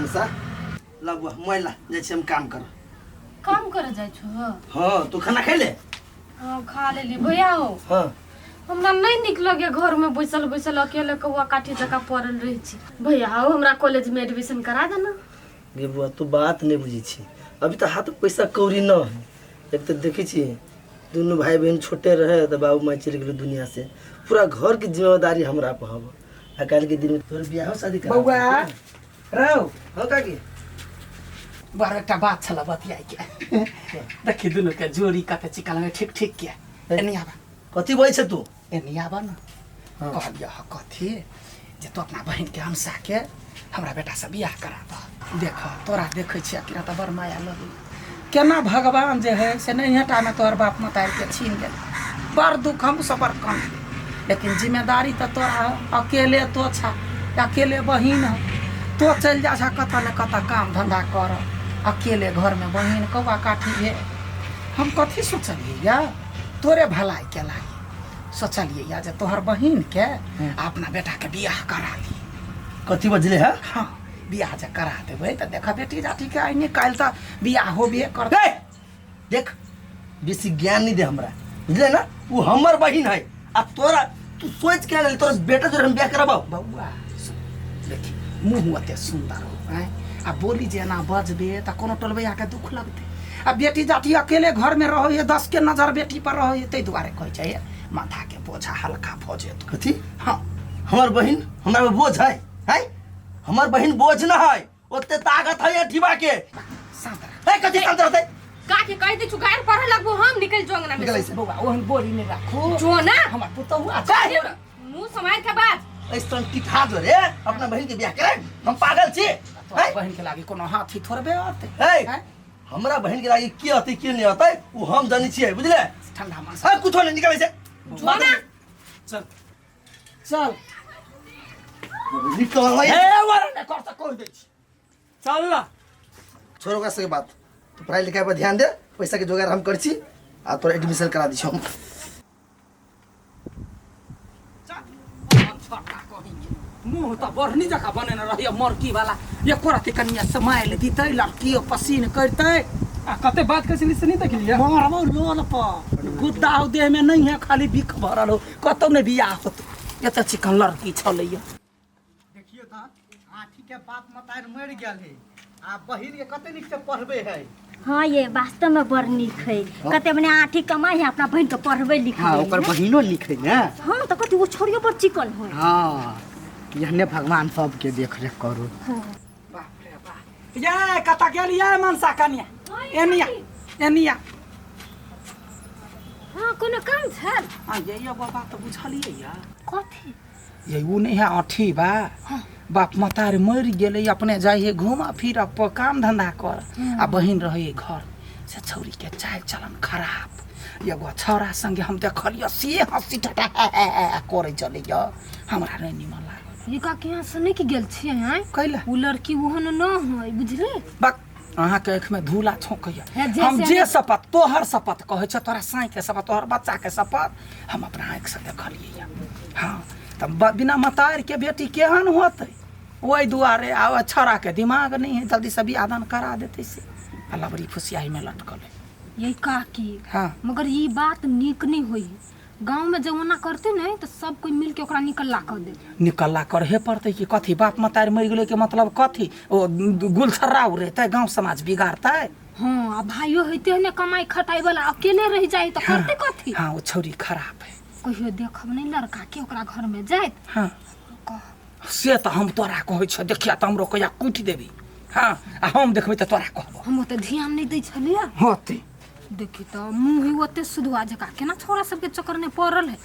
मनसा ला बुआ मोबाइल ला जाइ छी हम काम कर काम करे जाइ छो हाँ तू खाना खैले हाँ खा लेली भैया हो हाँ हमरा नहीं नीक लगे घर में बैसल बैसल अकेले कौआ काठी जकाँ पड़ल रहै छी भैया हो हमरा कॉलेज में एडमिशन करा देना गे बुआ तू बात नहीं बुझै छी अभी तऽ हाथ पैसा कौड़ी न है एक तऽ देखै छी दुनू भाई बहन छोटे रहे तऽ बाबू माय चलि गेलै दुनिया से पूरा घर के जिम्मेदारी हमरा पर हब आ काल्हि के दिन में तोहर बियाहो शादी करा बौआ रौ हाँ काकी बड़ एकटा बात छल बतियाइके देखी दुनू के जोड़ी कते चिकन लगे ठीक ठीक के एनी आबा कथी बोलै छै तू एनी आबा न हाँ। कहलियै ह कथी जे तू अपना बहिन के हमसा के हमरा बेटा से बियाह करा दह देख तोरा देखै छियै कि तऽ बड़ माया लगै केना भगवान जे है से नहिए टामे तोहर बाप मतारि के छीन गेल बड़ दुख हम सब बड़ कम लेकिन जिम्मेदारी तऽ तोरा हौ, अकेले तो छा अकेले बहिन हौ तो चलि जा छा कतऽ ने कतऽ काम धन्धा कर अकेले घरमे बहिन कौआ काठी भेल हम कथी सोचलियै या तोरे भलाई के लागी सोचलियै या जे तोहर बहिन के आ अपना बेटा के बियाह करा दी कथी बजले है हाँ बियाह जे करा देबै तऽ देख बेटी जाति के आइने काल्हि तऽ बियाह होबे करतै हे देख बेसी ज्ञान नहीं दे हमरा बुझले ना वो हमर बहिन है आ तोरा तू सोच के ना तोरा बेटा जोरे हम बियाह करबाओ बौआ सुन, देखी मुँह ओते सुन्दर हो आँय आ बोली जे एना बजबे तऽ कोनो टोलबैयाके दुख लगतै आ बेटी जाति अकेले घरमे रहै है दस के नजर बेटी पर रहै है ताहि दुआरे कहै छै माथाके बोझा हल्का भऽ जेतौ कथी हाँ हमर बहिन हमरा में बोझ है है हमर बहिन बोझ ना है ओते ताकत है अठीबा के शांत रह है कथी शांत रहतै काकी कहि दै छु गारि पढ़े लगबो हम निकल जो अंगना में निकल से। ऐसे बौआ ओहन बोली नहि राखू जो ना हमर पुतहु आ मुंह सम्हारि के बाज ऐसन टिठा जो रे अपना बहिन के बियाह करे हम पागल छी तोरा हैं? बहिन के लागी कोनो हाथी थोड़बे अतै है हैं? हमरा बहिन के लागी की अतै की नहीं अतै उ हम जानी छियै बुझले ठंडा मन से हाँ कुछो नहीं निकल ऐसे जो ना चल चल निकल हे वर ने कर त कहि दै छी चल ना छोड़ ओकरा सबके बात तू पढ़ाई लिखाई पर ध्यान दे पैसा के जोगाड़ हम कर छी आ तोरा एडमिशन करा दी छी हम मुँह तऽ बढ़नी जकाँ बनेने रहैए मरकी वाला एको रति कनिया समाइल दितै लड़की पसीन करतै आ कते बात करै छली से नहि देखलियै मरबौ लोल पर गुद्दा हो देह में नहीं है खाली बिख भरल हो कतौ नहि बियाह होतौ एते चिकन लड़की छलैया देखियो तऽ आठी के बाप मतार मरि गेल है आ बहिन के कते नीक से पढ़बे है हाँ ये वास्तव में बड़ नीक है कते मने आठी कमाई है अपना बहन के पढ़बै लिखबै हाँ ओकर बहिनो नीक है ने हाँ तऽ कथी ओ छोड़ियो बड़ चिकन है हाँ एहने भगवान सबके देख रेख करू बाप रे बाप ये कतऽ गेलियै मनसा कनिया एनिया एनिया हाँ कोनो काम छल आ ये ये बाबा तऽ बुझलियै या कथी ये उ नहीं है अठी बा बाप मतार मरि गेलै अपने जाइ है घूमा फिर काम धंधा कर आ बहिन रहै घर से छौरी के चाल चलन खराब एगो छौड़ा संगे हम देखलियै से हंसी ठट्टा करै चलैया हमरा नहि निमन लागल ये काकी यहाँ सुनै के गेल छियै हैं कैला उ लड़की ओहन न है बुझली बक अहाँके आँखिमे धूला छौंकैया हे, जे हम से जे शपथ तोहर शपथ कहै छौ तोरा साँइके शपथ तोहर बच्चाके शपथ हम अपना आँखिसँ देखलियै हँ तऽ बिना मतारिके बेटी केहन होतै ओहि दुआरे आ छौड़ाके दिमाग नहि है जल्दीसँ बियाह दान करा देतै से आ लबड़ी फुसियाहीमे लटकल है ये काकी हँ मगर ई बात नीक नहीं होई गांव में जब ओना करते नहीं तो सब कोई मिल के ओकरा निकल्ला कर दे निकल्ला करहे पड़तै कि कथी बाप मतारि मरि गेलै के मतलब कथी ओ गुलछर्रा उड़ेतै गाँव समाज बिगाड़तै हाँ आ भाइयो होते है ने कमाई खटाई वाला अकेले रह जाए तो करते कथी हाँ ओ छौरी खराब है कहियो देखब नहीं लड़का के ओकरा घर में जाइत हाँ कह से तऽ हम तोरा कहै छियौ देखिया तऽ हमरो कहिया कुटि देबी हाँ आ हम देखबै तऽ तोरा कहबो हम ओते ध्यान नहीं दै छलियै होतै देखी तऽ मुँह ही ओते सुधुआ जकाँ केना छोरा सबके चक्कर में पड़ल है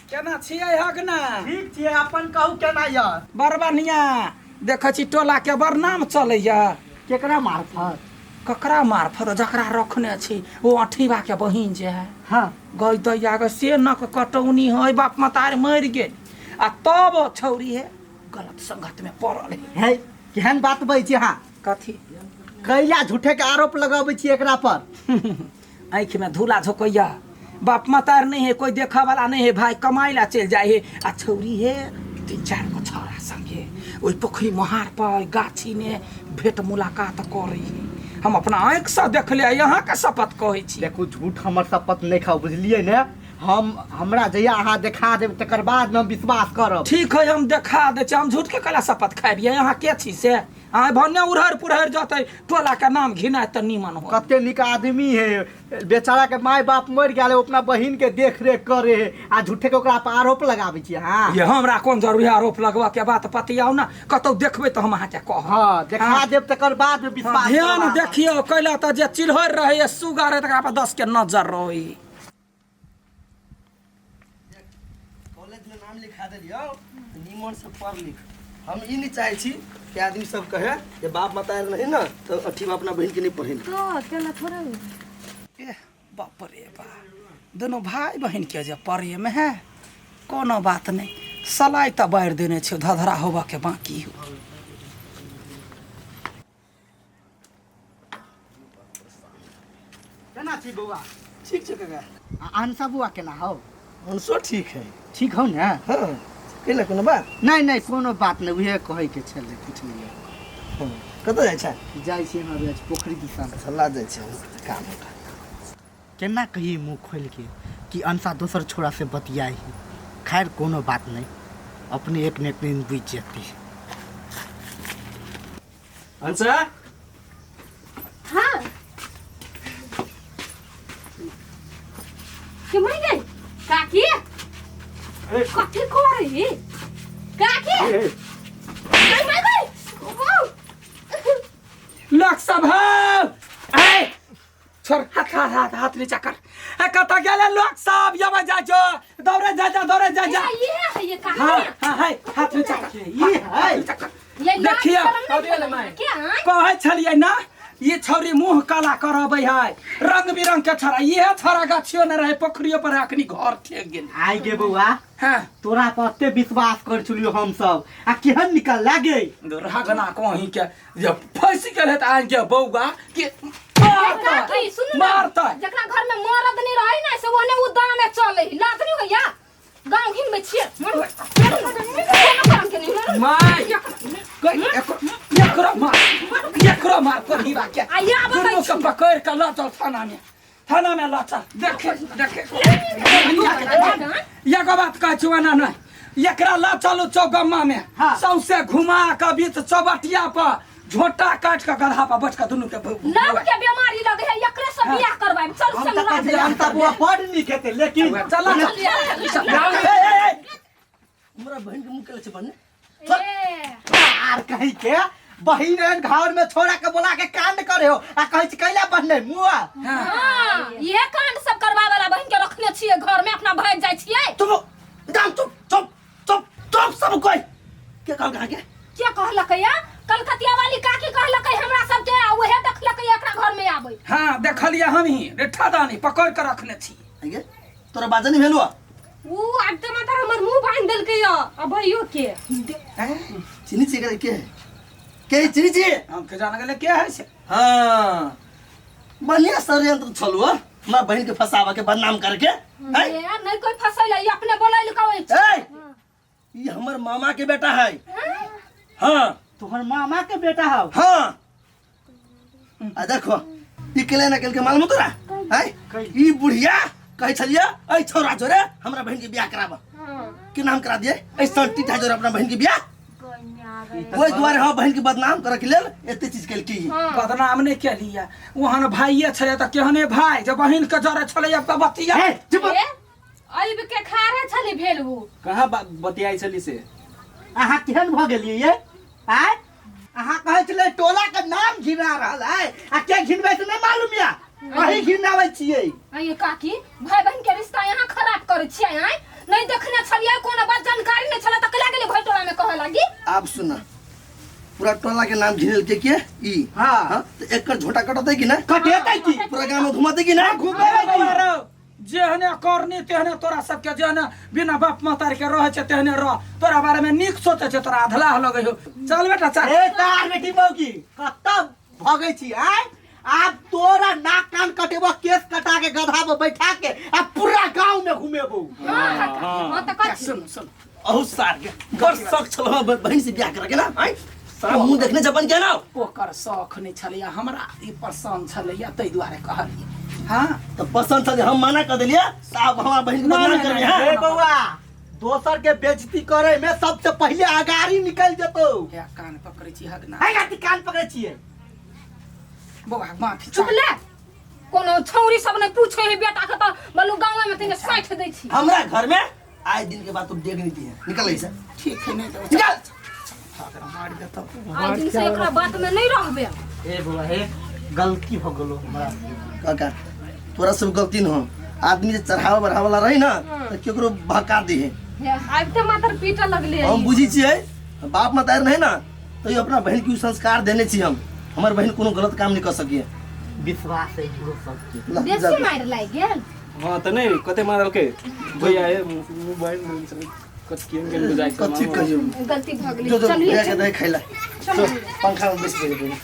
केना छियै हगना ठीक छियै अपन कहू केना यऽ बड़ बढ़िआँ देखै छी टोलाके बड़ नाम चलैया केकरा मार्फत ककरा मार्फत जकरा रखने छी ओ अठीबाके बहिन जे है हाँ गई दैया के से नक कटौनी है बाप मतार मरि गेल आ तब छौरी है गलत संगत में पड़ल है है केहन बात बजै छी अहाँ कथी कैला झूठे के आरोप लगाबै छी एकरा पर आँखिमे धूला झोकैया बाप मतार नहीं है, कोई देखा वाला नहीं है, भाई कमाई ला चल जाए है आ छौरी है तीन चार गो छौरा संगे ओहि पोखरी मोहार पर गाछी में भेंट मुलाकात करी है। हम अपना आँखि से देखलियै, यहाँ के शपथ कहै छी। देखू झूठ हमर शपथ नहीं खाओ, बुझलियै ने? हम हमरा जहिया अहाँ देखा देब तकर बाद में हम विश्वास करब। ठीक है, हम देखा दै छी। हम झूठ के कला शपथ खाबियै? यहाँ के छी से अहाँ भन्ने उड़हर पुरहर जतै, टोला के नाम घिनाय तऽ नीमन हो। कते नीक आदमी है बेचारा के, माय बाप मर गेल है, अपना बहिन के देख रेख करे है आ झूठे के ओकरा पर आरोप लगाबै छी अहाँ। ये हमरा कोन जरूरी है आरोप लगबऽ के? बात पतियाउ ने, कतौ देखबै तऽ हम अहाँके कहब। हाँ, देखा हाँ। देब तकर बाद में विश्वास ध्यान करब। देखियौ, कैला तऽ जे चिल्हर रहै सुगा रहै तकरा पर 10 के नजर रहै। कॉलेज में नाम लिखा देलियौ, निमन से पढ़ लिख। हम ई नहीं चाहे छी कि आदमी सब कहे जे बाप माता नहीं ना तो अथी अपना बहन के नहीं पढ़े। तो केना थोड़े। एह बाप रे बा, दुनू भाई बहिन के जे प्रेम है, कोनो बात नहीं, सलाई तऽ बारि देने छै, धधरा होबऽ के बाकी हो। केना छी बौआ? ठीक छै काका। आ अनसा बौआ केना हौ? हंसो ठीक है। ठीक हौ ने? हाँ, कैला कोनो बात? नहीं नहीं, कोनो बात नहीं, उहे कहै के छलै, कुछ नहीं। हाँ, कतऽ जाइ छै? जाइ छी हम अभी पोखरि दिसन। अच्छा, ला जाइ छै हम काम होता। केना कहिए मुँह खोलि के कि अंशा दोसर छोरा से बतियाई है। खैर कोनो बात नहीं, अपने एक ने एक दिन बुझि जेतै। अंशा। हाँ के मर गई काकी? कथी कर रही काकी? गई मर गई वो। लोक सब हौ, ए छोड़, हाथ हाथ हाथ हाथ नीचा कर। ए कतऽ गेलै लोक सब? यबै जा जो, दौड़े जा जा, दौड़े जा जा। ये है ये काकी। हाँ हाँ है, हाथ नीचा कर, ई है। नीचा कर। ये लाज देखियौ, शरम नहीं भेलै के आँय? कहै छलियै ना, ये छौरी मुँह काला करबै है, रंग बिरंग के छौरा, इहे छौरा गाछियो ने रहे पोखरियो पर, अखनी घर ठेक गेल। आइ गे बौआ, हाँ, तोरा पर एते विश्वास कर छलियो हम सब आ केहन निकल लागे। दुर्भागना कहीं के जे फंसि गेल है तऽ आइ के बौआ के मारतै, काकी सुनू ना, मारतै। जकरा घर में मरद नहीं रहे ना से ओने उ दाम में चले लाज नहीं होइया? गांव घिन में छिए मर कोनो काम के नहीं मर। माय एकरो मार, एकरो मार कोहिबा के। आ या बताइ दुनू के पकड़ के लऽ चल थाना में, थाना में लऽ चल। देखे देखे, एगो बात कहै छी, ओना नहि, एकरा लऽ चलू चौगम्मा में। हाँ। सौंसे घुमा के बीच चौबटिया पर झोटा काटि के गधा पर बैठ के दुनू के लव के बीमारी लगे है, एकरे से बियाह करवाएब। चल हम तऽ संग कहै छलियै अंशा बौआ बड़ नीक हेतै, लेकिन चल चल। हमरा बहन के मुँह केले छै बन्ने? ए आर कहीं के बहिन एहन घर में छोड़ा के बोला के कांड करे हो आ कहै छी कैला बन्ने मुआ। हाँ, ये कांड सब करवा वाला बहन के रखने छियै घर में, अपना भाग जाइ छियै। चुप एकदम चुप चुप चुप चुप सब कोई। के कहल अहाँके? के कहलकै या? कलकतिया वाली काकी कहलकै हमरा सबके आ उहे देखलकै एकरा घर में आबै। हाँ, देखलियै हमही रेठा दानी पकड़ के रखने छी। आगे तोरा बाजा नहीं भेलुआ? ऊ आगते माता हमर मुंह बांध देलकै या आ भइयो के। चिन्ही छी के है? के चिन्ही छी? हम के जान गेलै के है से। हाँ, बढ़िया षड्यंत्र छलु हँ हमरा बहन के फंसावा के, बदनाम करके हैं? ए नहीं कोई फसैले, ई अपने बोलैल कहै छै। ए, ई हमर मामा के बेटा है। हाँ। तोहर मामा के बेटा हौ? हाँ, आ देखो ई केले ना केल के मालूम तोरा हैं? ई बुढ़िया कहै छलियै ऐ छौरा जोरे हमरा बहन के बियाह कराब, के नाम करा दिए ऐ संटी टा जोरे अपना बहन के बियाह। ओहि दुआरे हम बहन के बदनाम करे के लेल एते चीज केलकी। बदनाम नहीं केलियै, ओहन भाइये छलै तऽ केहने भाई जे बहिन के जरे छलै अब तऽ बतिया। हे चुप। ए अइब के खारे छली भेल ऊ। कहाँ बतियाइ छली से? अहाँ केहन भऽ गेलियै ये आय? अहाँ कहै छलै टोला के नाम घिना रहल है आ के घिनबै से नहीं मालूम या, अहीं घिनाबै छियै। आइए काकी, भाई बहन के रिश्ता यहाँ खराब करै छियै आँय? नहीं देखने छलियै, कोनो बात जानकारी नहीं छलै तऽ कैला गेलियै भाई टोला में कहऽ लागी? आब सुन, पूरा टोला के नाम घिनेल के के ई। हाँ। तो एकर झोटा कटतै कि ना? कटेतै की? पूरा गांव में घुमातै कि ना? घुमेबै की? जेहने करनी तेहने तोरा सबके, जेहने बिना बाप महतारी के रहै छै तेहने रह। तोरा बारे में नीक सोचै छै, तोरा अधलाह लगै हो। चल बेटा चल। ए तार बेटी मौगी कतऽ भगै छी आय? आब तोरा नाक कान कटेबो, केस कटा के गधा पर बैठा के आ पूरा सुन अहु सार के बड़ शौक छल हमर बहिन से बियाह करे के ना आय सारा मुंह देखने जपन के ना ओकर शौख नहि छलैया हमरा ई पसन्द छलैया ताहि दुआरे कहलियै हाँ तो पसंद छल हम मना कर देलियै साहब हमार बहिन के ना, बदनाम ना, करबे ना, हां ए बौआ दोसर के बेइज्जती करे में सबसे पहले अगाड़ी निकल जेतौ हे कान पकड़ै छी हगना है गाती कान पकड़े छियै बौआ माफी चुप ले कोनो छौरी सब नहीं पूछे है बेटा के तो बलू गाँव में तेने साइठ दै छी हमरा घर में आए दिन के बाद तुम देख नहीं दिए निकल ऐसे ठीक है नहीं तो निकल हगना मारि देतौ आइ दिन से एकरा बात में नहीं रहबे ए बौआ हे गलती हो गेलो हमरा काका तोरा सब गलती न हो आदमी जे चढ़ावा बढ़ावा वाला रही ना तो केकरो भका दे हे आबिते मात्र पीटे लगले हम बुझी छियै बाप मतार नहीं ना तो ये अपना बहन के उ संस्कार देने छी हम हमर बहन कोनो गलत काम नहीं कर सकिए विश्वास है इहो सबके ला, जा। बेसी मारि लागि गेल हाँ तऽ नहि कते मारलकै भैया हे मोबाइल कत केहन केहन बुझाइ छै कथी कहियौ गलती भऽ गेलै जो जो चलिए भैया के दही खैला चलू पंखा में बैस गेलै।